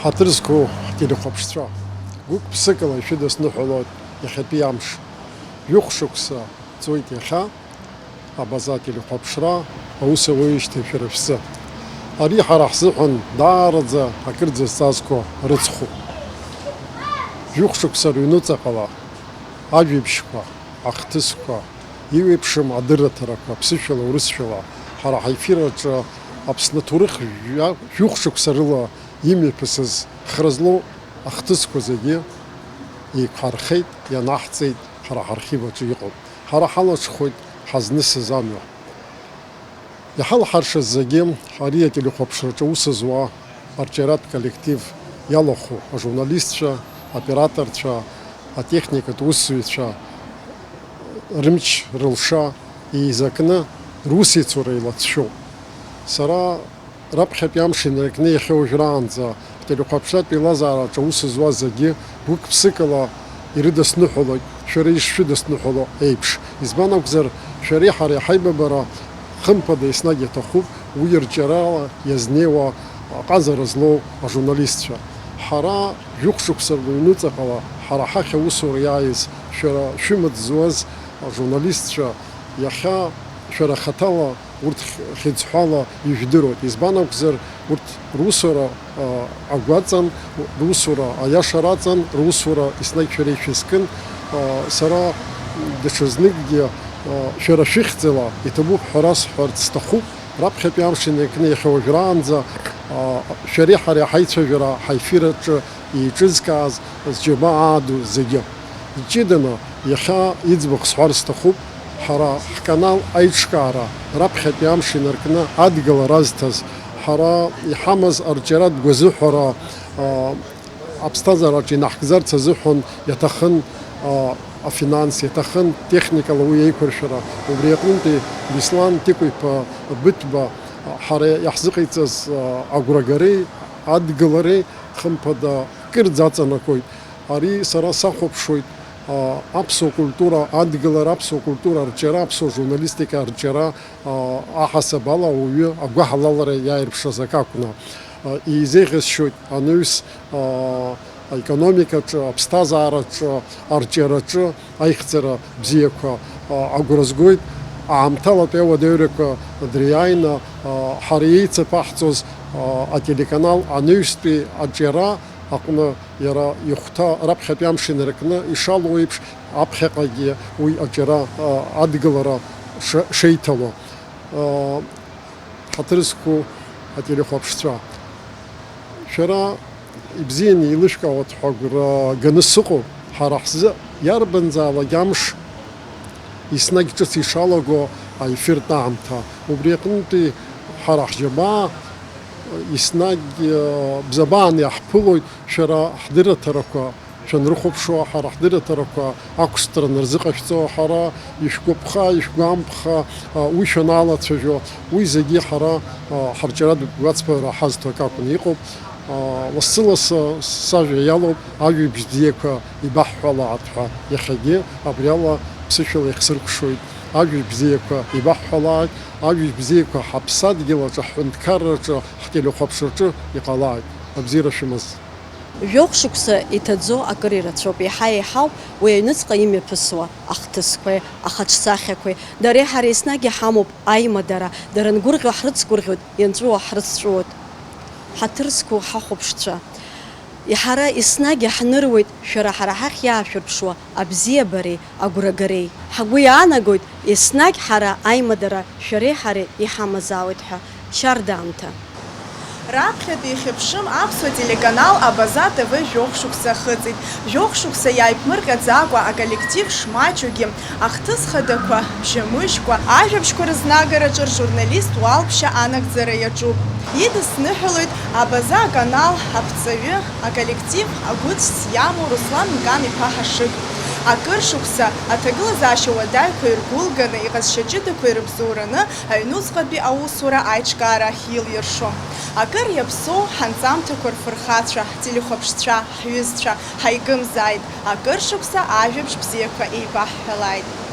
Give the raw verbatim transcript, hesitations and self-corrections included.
Ҳаҭыр зқәу ҳтелехәаԥшцәа, гәык-ԥсыкала ишәыдысныҳәалоит иахьатәи амш. Жәохә шықәса ҵуеит иахьа Абаза ателехәаԥшра аус ауеижьҭеи шәара шәзы. Ари ҳара ҳзыҳәан даараӡа акырӡа зҵазкуа рыцхәуп. Жәохә шықәса рыҩнуҵаҟала ажәабжьқәа, ахҭысқәа, иуеиԥшым адырраҭарақәа, ԥсышәала, урысшәала, ҳара ҳефир аҿы Аԥсны аҭоурых жәа-, жәохә шықәса рыла имҩаԥысыз хра злоу ахҭысқәа зегьы еиқәҳархеит, ианаҳҵеит ҳара ҳархив аҿы иҟоуп. Ҳара ҳалаҽхәоит ҳазнысыз амҩа. Иҳалҳаршаз зегьы ари ателехәаԥшраҿы аус зуа арҿиаратә коллектив иалахәу ажурналистцәа, аоператорцәа, атехникатә усзуҩцәа рымч, рылша еизакны русеицура еилацәшәоуп. Сара раԥхьатәи амш инаркны иахьа уажәраанӡа ҳтелехәаԥшратә еилазаараҿы аус зуаз зегьы гәык-ԥсыкала ирыдысныҳәалоит, шәара ишшәыдысныҳәало еиԥш. Избан акәзар, шәареи ҳареи ҳаибабара хымԥада еснагь иаҭахуп, уи рҿиарала иазнеиуа аҟазара злоу ажурналистцәа. Ҳара жәохә шықәса рыҩнуҵаҟала ҳара ҳахь аусура иааиз шәара шәымаҵ зуаз ажурналистцәа иахьа шәара хаҭала урҭ хьыӡҳәала ижәдыруеит. Избан акәзар, урҭ русура, а, агәаҵан, русура аиаша раҵан, русура еснагь шәара ишәызкын. А, сара даҽазныкгьы, а, шәара шәыхьӡала иҭабуп ҳәа расҳәарц сҭахуп. Раԥхьатәи амш инаркны иахьа уажәраанӡа, а, шәареи ҳареи ҳаицәажәара ҳаефир аҿы еиҿызкааз зџьабаа ду зегьы. Иҷыданы иахьа иӡбахә сҳәар сҭахуп, ҳара ҳканал аиҿкаара раԥхьатәи амш инаркны адгылара азҭаз, ҳара иҳамаз арҿиаратә гәазыҳәара, а, аԥсҭазаараҿы инаҳгӡарц азыҳәан иаҭахын, а, афинанс, иаҭахын техникала уи еиқәыршәара. Убри аҟнытәи Беслан Тикәа-иԥа Быҭәба, а, ҳара иаҳзыҟаиҵаз, а, агәрагареи адгылареи хымԥада кырӡа аҵанакуеит. Ари сара сахәаԥшуеит, а, аԥсуа культура адгылара, аԥсуа культура арҿиара, аԥсуа журналистика арҿиара, а, аҳасаб ала ауаҩы агәаҳалалра иааирԥшыз акы акәны. А, еизеиӷьасшьоит анаҩс, а, аекономикаҿы, аԥсҭазаараҿы, арҿиараҿы аихьӡара бзиақәа, а, агәра згоит. Аамҭалатәи ауадаҩрақәа дриааины, а, ҳара еицаԥаҳҵоз, а, ателеканал анаҩстәи аҿиара аҟны иара ихәҭа раԥхьатәи амш инаркны ишалоу еиԥш, аԥхьаҟагьы уи аҿиара, а, адгылара ш-, шеиҭало. А, ҳаҭыр зқәу ателехәаԥшцәа, шәара ибзианы еилышәкаауеит ҳәа агәра ганы сыҟоуп. Ҳара ҳзы иарбанзаалак амш еснагь ҿыц ишалаго аефиртә аамҭа. Убри аҟнытәи ҳара ҳџьабаа еснагь, э, бзабаан иаҳԥылоит, шәара ҳдырраҭарақәа шәанрыхәаԥшуа, ҳара ҳдырраҭарақәа ақәҵара нарзыҟашәҵо, ҳара ишәгәаԥха, ишәгәамԥха, а, уи шәаналацәажәо, уи зегьы ҳара, а, ҳарҿиаратә гәаҵԥара ҳазҭо акы акәны иҟоуп. А, лассы-лассы сажәа иалоуп, ажәабжь бзиақәа ибаҳҳәалааит ҳәа, иахьагьы абриала ԥсышәала иахсыркәшоит. Ажәабжь бзиақәа ибаҳҳәалааит, ажәабжь бзиақәа ҳаԥсадгьыл аҿы, ҳҳәынҭқарраҿы, ҳтелехәаԥшраҿы иҟалааит. Абзиара шәымаз. Жәохә шықәса иҭаӡо акыр ирацәоуп, еиҳа-еиҳау уи аҩныҵҟа имҩаԥысуа ахҭысқәеи ахаҿсахьақәеи. Дареи ҳареи еснагь иҳамоуп аимадара, дара ангәырӷьо ҳрыцгәырӷьоит, ианҵәуо ҳрыцҵәуоит. Ҳаҭыр зқәу ҳахәаԥшцәа, ҳара еснагь иаҳныруеит шәара ҳара ҳахь иаашәырԥшуа абзиабареи агәрагареи. Ҳгәы иаанагоит еснагь ҳара аимадара шәареи ҳареи иҳамазаауеит ҳәа. Шьардаамҭа. Раԥхьатәи ихьыԥшым аԥсуа телеканал Абаза Т В жәохә шықәса ахыҵит. Жәохә шықәса иааиԥмырҟьаӡакәа аколлектив шмаҷугьы, ахҭыс хадақәа бжьамыжькәа, ажәабжьқәа рызнагараҿы ржурналист уалԥшьа анагӡара иаҿуп. Идысныҳәалоит Абаза аканал аԥҵаҩы, аколлектив агәыцәс иамоу Руслан Мкан-иԥа Ҳашыг. Акыр шықәса аҭагылазаашьа уадаҩқәа иргәылганы, иҟазшьа ҷыдақәа ирыбзоураны, аҩнуҵҟатәи аусура аиҿкаара ахьилиршо. Акыр иаԥсоу ҳанҵамҭақәа рфырхацәа, ҳтелехәаԥшцәа, ҳҩызцәа, ҳаигымзааит, акыр шықәса ажәабжь бзиақәа еибаҳҳәалааит.